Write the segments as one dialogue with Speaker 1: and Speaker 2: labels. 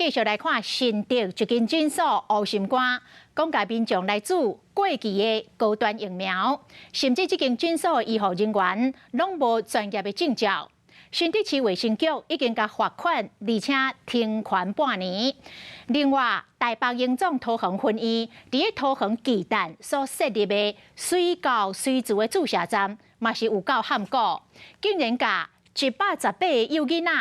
Speaker 1: 繼續來看新竹一間診所烏心肝，講共民眾來注過期的高端疫苗，甚至這間診所的醫護人員攏無專業的證照。新竹市衛生局已經共罰款，而且停權半年。另外，台北榮總桃園分院佇咧桃園巨蛋所設立的隨到隨注的注射站，嘛是有夠譀古，竟然共118個幼囡仔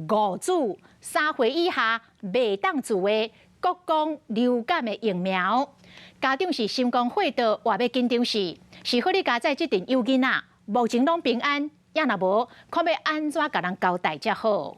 Speaker 1: 誤注3歲以下袂當注的國光流感的疫苗。家長是心肝火著，話欲緊張死，是好哩佳哉這陣幼囡仔目前攏平安。也若無，看欲按怎共人交代才好。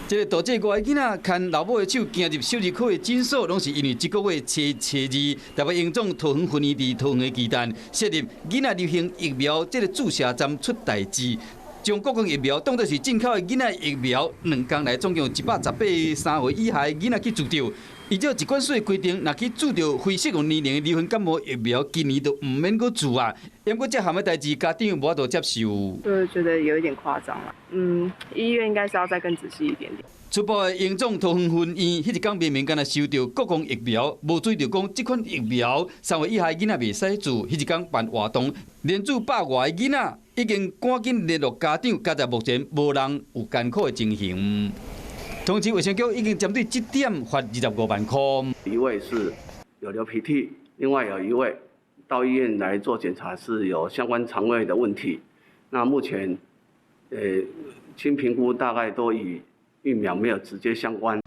Speaker 2: 這個導致外囡仔牽老母的手行入小兒科的診所，攏是因為這個月初初二，台北榮總桃園分院佇桃園的巨蛋設立囡仔流行疫苗這個注射站出代誌，將國光疫苗當作是進口的囡仔疫苗，2工來總共118個3歲以下的囡仔去注著。依照疾管署的規定，若去注著非適用年齡的流行感冒疫苗，今年就毋免閣注啊。不過這項的代誌，家長無法度接受。
Speaker 3: 就覺得有一點誇張啦。嗯，醫院應該是要再更仔細一點點。
Speaker 2: 初步的榮總桃園分院，彼一工明明敢若收著國光疫苗，無注意著講這款疫苗3歲以下囡仔袂使注。彼一工辦活動，連注百外个囡仔，已經趕緊聯絡家長，佳哉目前無人有艱苦的情形。同時，衛生局已經針對這點罰25萬塊。
Speaker 4: 一位是有流鼻涕，另外有一位到醫院來做檢查是有相關腸胃的問題。那目前，經評估大概都與疫苗沒有直接相關。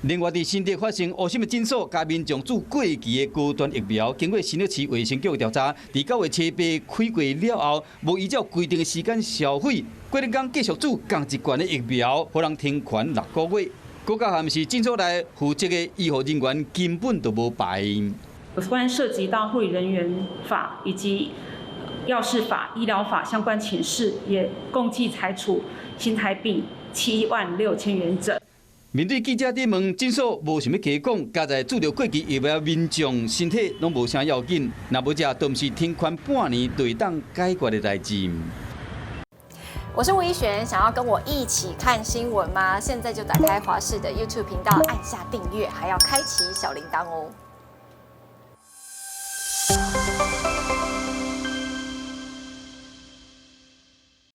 Speaker 2: 另外，佇新竹發生烏心的診所，共民眾注過期的高端疫苗，經過新竹市衛生局調查，佇9月初八開櫃了後，無依照規定的時間銷毀，過兩工繼續注仝一罐的疫苗，予人停權6個月。閣較譀是診所內負責的醫護人員根本就無牌。
Speaker 5: 有關涉及到護理人員法以及藥事法、醫療法相關請示，也共計裁處新台幣76,000元整。
Speaker 2: 面對記者質問，診所無想欲加講，佳哉注著過期疫苗民眾身體攏無啥要緊，若無這都毋是停權半年就會當解決的代誌。
Speaker 6: 我是吳怡璇，想要跟我一起看新聞嗎？現在就打開華視的 YouTube 頻道，按下訂閱，還要開啟小鈴鐺哦。